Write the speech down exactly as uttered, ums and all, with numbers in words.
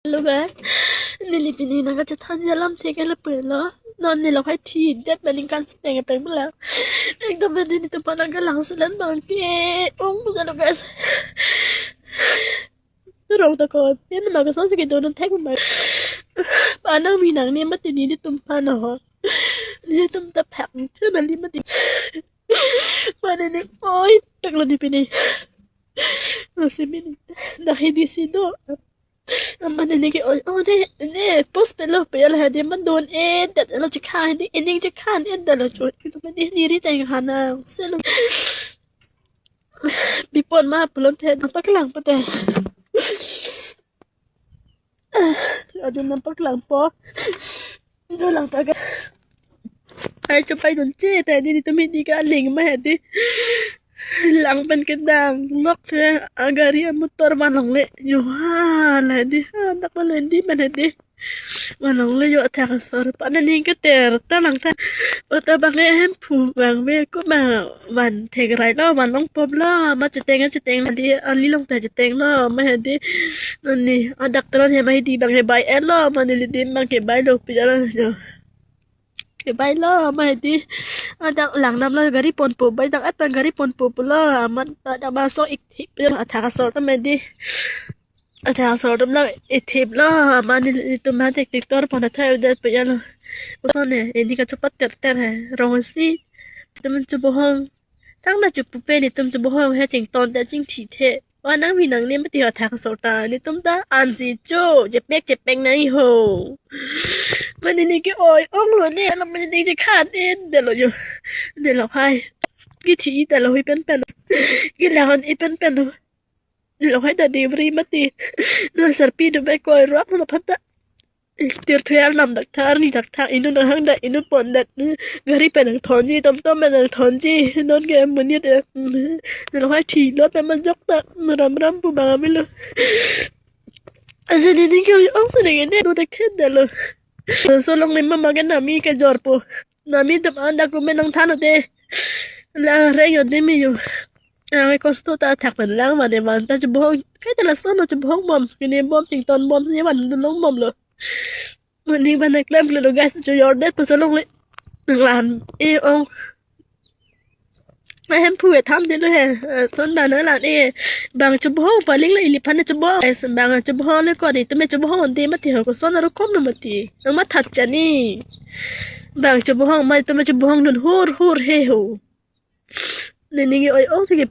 Hello guys, neli pini nangkachethan alam thek ke lapu lo. Non neli lahai thidet pen ningkan seteng ateng bela. Ekdom neli netum aphan nangkelang selan abang ke ong bela lo guys. Rong ta ko, pini ma kosonsi kedo non thek ma. Pa nangpi nangne mati neli netum aphan ho. Neli netum ta phak chu nangli mati. Mane ne oi pek lo neli pini. Lasi pini dak hidi si do. Mane ne ke oi, oh ne ne post pe lo pe la hadi man don-edet lo chekhan hadi ening chekhan-edet lo cho. Mane ne ri teng hanang se lo. Bipon ma pulon the nangpaklang pate. Adu nangpaklangpo. Dolang ta ga. Ai chopai dun che ta neli netum hidi ke aling ma hadi. Lang pen kedang nok the agari amotor van longle. Yo ha la hadi. Ha dak ma lo hadi man hadi. Van longle yo athak asor pa nangning keter ta lang ta. Ota bang le Hemphu bang ve ko ma van thek rai lo, van long pop lo, ma cheteng cheteng di ali long ta cheteng lo, ma hadi. Nani adak tron he ma hidi bang ke bai-et lo, ma neli netum bang ke bai lo pi jalo jo. Ke bai lo, ma hadi. Adak lang nam lo gari ponpo, bai dak et pen gari ponpo pulo, amat adak ma so ik thip athak asor ta ma hadi. Athak asor atum lo ithip lo, mane netum ma tik tik tor pon athai udet pu jalo. Koson ne, neli kachopat ter ter he, rong si. Netum chobohong. Tang na chopu pe netum chobohong he chington te chingthi the. Pa nangpi nangne mati ho athak asor ta, netum ta ansi cho, chepek chepek nai ho. Mane ne ke oi ong lo ne, alam mane ne chekhan-edet lo yo. Ne lahai. Kithi ta lo hi pen pen. Kilang-et pen pen lo. Lahai ta delivery mati. Na sarpi do bai koi ruak na phan ta. Tir thuya nam dak thar ni dak thar inut nang hang dak inut pon dak. Gari pen nangthonji, tomtom pen nangthonji. Non ke monit eh. Lahai thi lot pen man jok ta. Ram ram pu bang amilo. Asa neli ke ong se ne ke ne do dak khen da lo. So long ne mama ke nami kejorpo. Nami atum an dak kumen nangthan te. La reng yo demi yo. Ang kosto ta thak pen lang mane van ta chobohong. Kaita lason chobohong bom. Kini bom chington bom si van dun long bom lo. Mane van klem lo guys, cho yordet pu so longle. Nanglang e ong. Hemphu e than de lo he. Son bang nanglang e. Bang chobohong paling la ili phan chobohong. Bang chobohong le ko netum chobohong de mati ho, koson aro kom na mati. Nang mathat chani. Bang chobohong ma netum chobohong dun hur hur he ho. Nening oi ong si ke